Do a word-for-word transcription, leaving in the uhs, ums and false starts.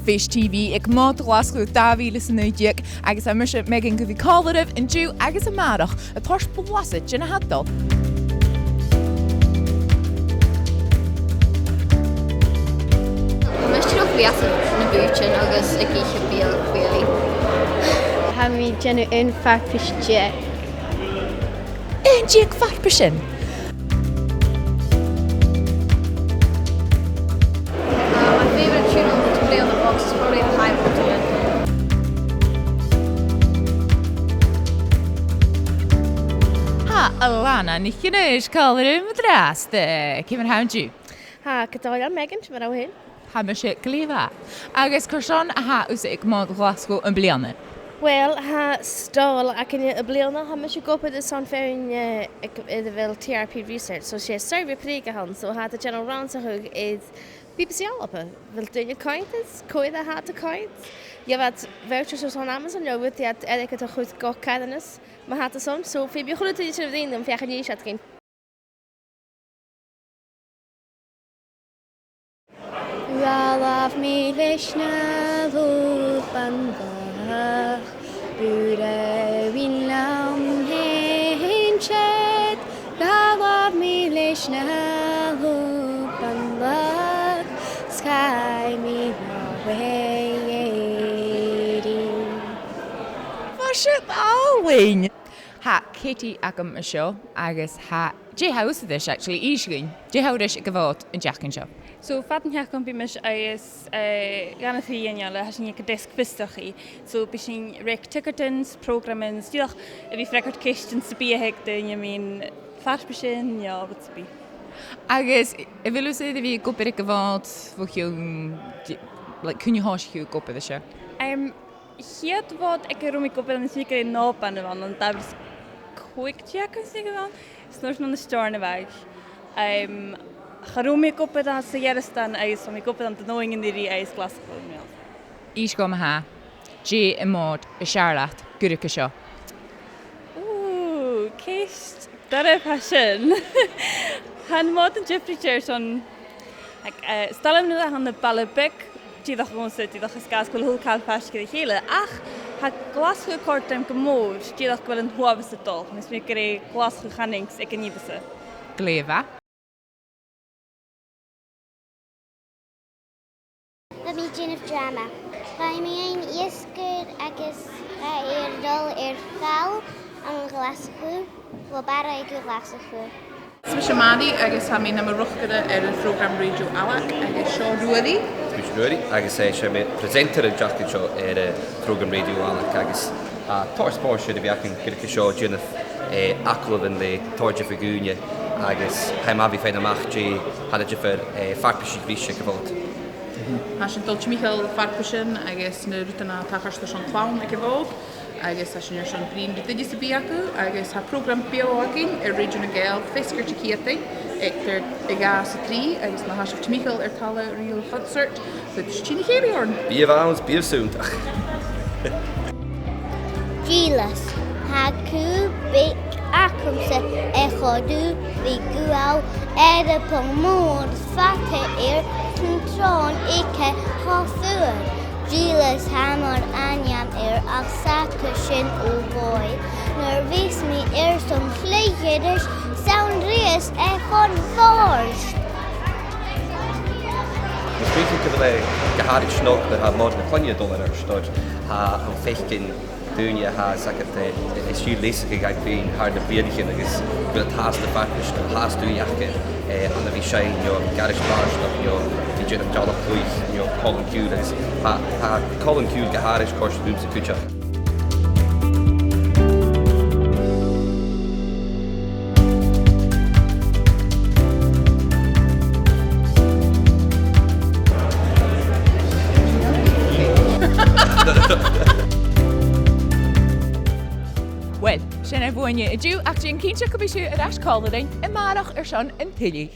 Fèis T V aig Mòd Ghlaschu dà mhìle 's a naoi deug, agus tha mise, Megan, gu bhith còmhla ribh an-diugh agus a-màireach a' toirt blasad de na tha dol. Tha mise a' dol a chleachdadh na bùithtean agus ag ithe biadh faoi. Tha mi a' dèanamh aon farpais deug. Aon deug farpaisean. Uh, my favourite tune of the play on the box is probably the High Road to London. Tha Alana NicAonghais còmhla rium an-dràsta. Ciamar a tha thu an-diugh? Tha gu dòigheil, Megan, ciamar a tha thu fhèin? Tha mise glè mhath. Agus carson a tha thusa aig Mòd Ghlaschu am-bliadhna? Well, tha stòl againne am-bliadhna, tha mise ag obair airson feadhainn, eh, aig, air a bheil T R P Research, so 's e survey prìobhaideach a th' ann, so tha iad a' dèanamh rannsachadh air B B C Alba. A bheil daoine a' coimhead, cò iad a tha a' coimhead? Gheibh iad vouchers airson Amazon, no rudeigin eile a chur gu carthannas, ma tha iad airson, so feumaidh a h-uile duine sin a dhèanamh, feuch an innis iad dhuinn. Dh'fhalbh mi leis na h-Albanach, bùireadh mi leam fhèin siud. Dh'fhalbh mi leis na h-Albanach, 's chaidh mi dhan Èirinn. Bha siud àlainn! Tha Katie agam an seo agus tha, dè tha thusa ris, actually, innis dhuinn. Dè tha thu ris aig a' Mhòd an t-seachdain seo? So, fad an t-seachdain bidh mise agus, eh, dhà no trì dhaoine eile, tha sinn aig an deasg fiosrachaidh. So, bidh sinn a' reic ticeadairean, prògraman, dìreach a bhith a' freagairt cheistean sam bith a th' aig daoine, I mean, farpaisean, no rud sam bith. Agus a bheil thusa air a bhith ag obair aig a' Mhòd bho chionn, d-, like, cuine thòisich thu ag obair an seo? Em, A' chiad Mhòd aig an robh mi ag obair ann, is mi gur e an Òban a bh' ann, ann an dà mhìle 's a còig deug, is mi gur ann, is an uair sin ann an Steòrnabhagh. Em, cha robh mi ag obair ann sa Ghearasdan agus bha mi ag obair ann Dùn Omhain an-uiridh agus Glaschu an-uiridh. Innis dhomh ma-thà, dè am Mòd as fheàrr leat gu ruige seo? Ù, ceist doirbh tha sin. Tha na Mòdan diofraichte airson, like, eh, 's toil leam nuair a tha na bailtean beaga dìreach dhòmhsa, dìreach air sgàth 's gu bheil a h-uile càil faisg air a chèile, ach tha Glaschu a' còrdadh rium gu mòr, dìreach gu bheil an t-uabhas a' dol, tha mi a' smaoineachadh gur e Glaschu a chanainn-sa aig an ìre mhotha. Glè mhath. Bha mi a' dèanamh dràma. Bha mi fhìn iasgair agus bha e air a dhol air falbh ann an Glaschu, bho Bharraigh gu Glaschu. Is mise Maddie agus tha mi nam riochdaire air a' phrògram rèidio Ailig agus seo Ruairidh. Is mise Ruairidh agus, eh, 's e mi presenter an t-seachdain seo air a' phrògram rèidio Ailig agus, ah, tha e spòrsail a bhith againn gu ruige seo a' dèanamh, eh, agallamhan le tòrr diofar dhaoine agus tha e math a bhith a' faighinn a-mach dè tha na diofar, eh, farpaisean ris aig a' Mhòd. Tha sinn a' dol timcheall farpaisean agus na rudan a tha a' tachairt airson clann aig a' Mhòd, agus tha sinn airson bruidhinn ri daoine sam bith aca, agus tha prògram beò againn air Rèidio nan Gàidheal feasgar Diciadain eadar a dhà 's a trì, agus ma tha sibh timcheall air talla Real Concert, faodaidh sibh tighinn a chèilidh oirnn. Bidh e ann, bidh e sunndach. Dìleas, tha cù beag agamsa a' còrdadh ri gual air a' bhonn mòr fada air san tròn aige cho fuar. Dìleas, tha m' ainm air ach 's aca sin uabhasach. Nuair a bhios mi airson cluich ris, 's ann riamh a bhios mi a' faighinn bòrd. Tha mi a' smaoineachadh gu bheil e gu h-àraid snog nuair a tha Mòd na Cloinne a' dol air adhart, oir tha thu a' faicinn daoine a tha, 's aca, eh, a' sìor leasachadh dhaibh fhèin thar nam bliadhnaichean agus gu bheil iad fhathast a' farpais, fhathast ùidh aca, eh, ann a bhith a' seinn, no a bhith a' gabhail pàirt, no a bhith a' dèanamh dealbh-chluich, no còmhlan-ciùil, agus tha, tha còmhlan-ciùil gu h-àraid a' còrdadh riumsa cuideachd. Uill, sin e bhuainne an-diugh, ach dèan cinnteach gum bi sibh air ais còmhla rinn a-màireach airson an tuilleadh.